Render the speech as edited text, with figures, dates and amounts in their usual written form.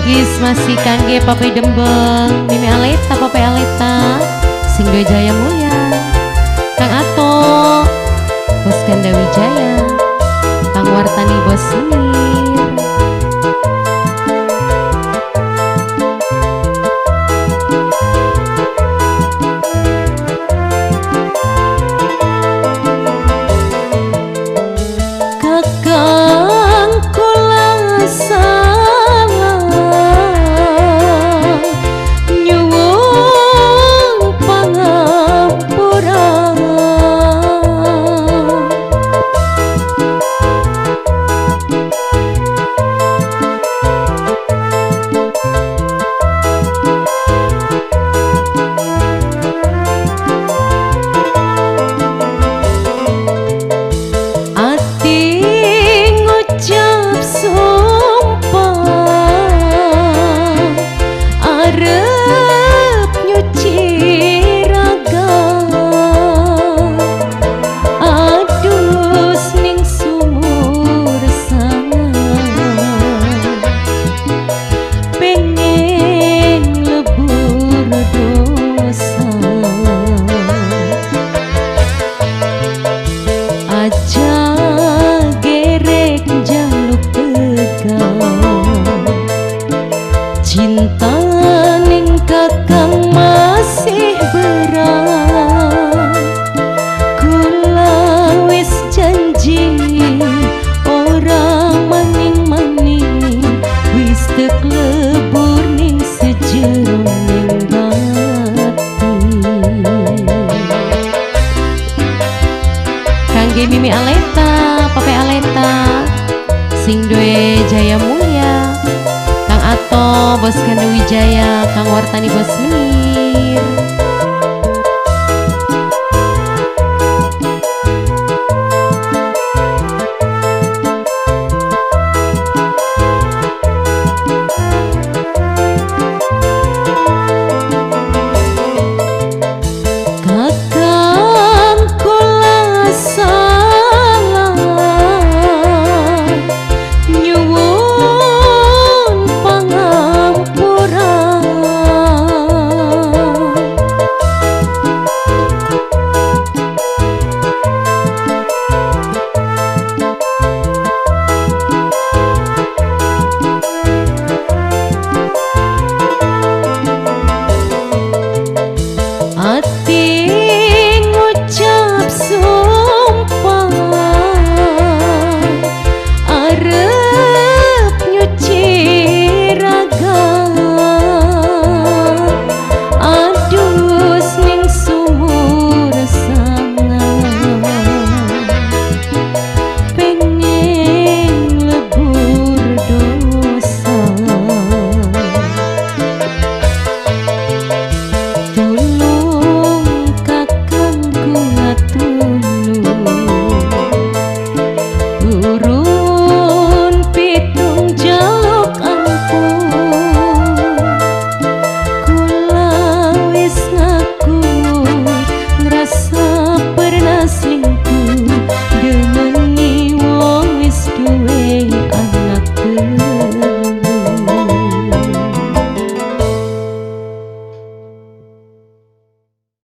Manggis masih kangge Pape Dembeng, Mimi Aleta, Pape Aleta, sing duwe Jaya Mulya, Kang Ato, Bos Ganda Wijaya, Kang Wartani Bos Menir. Kakang kula salah nyuwun pangapura, ati ngucap sumpah arep nyuci raga, adus ning sumur sana pengen lebur dosa. Aja gerek jaluk tegal, cinta ning kakang masih berat. Kula wis janji ora maning-maning, wis teklebur ning sejeroning batin. Kangge Mimi Aleta, Pape Aleta, sing duwe Jaya Mulya, Kang Ato, Bos Ganda Wijaya, Kang Wartani Bos Menir.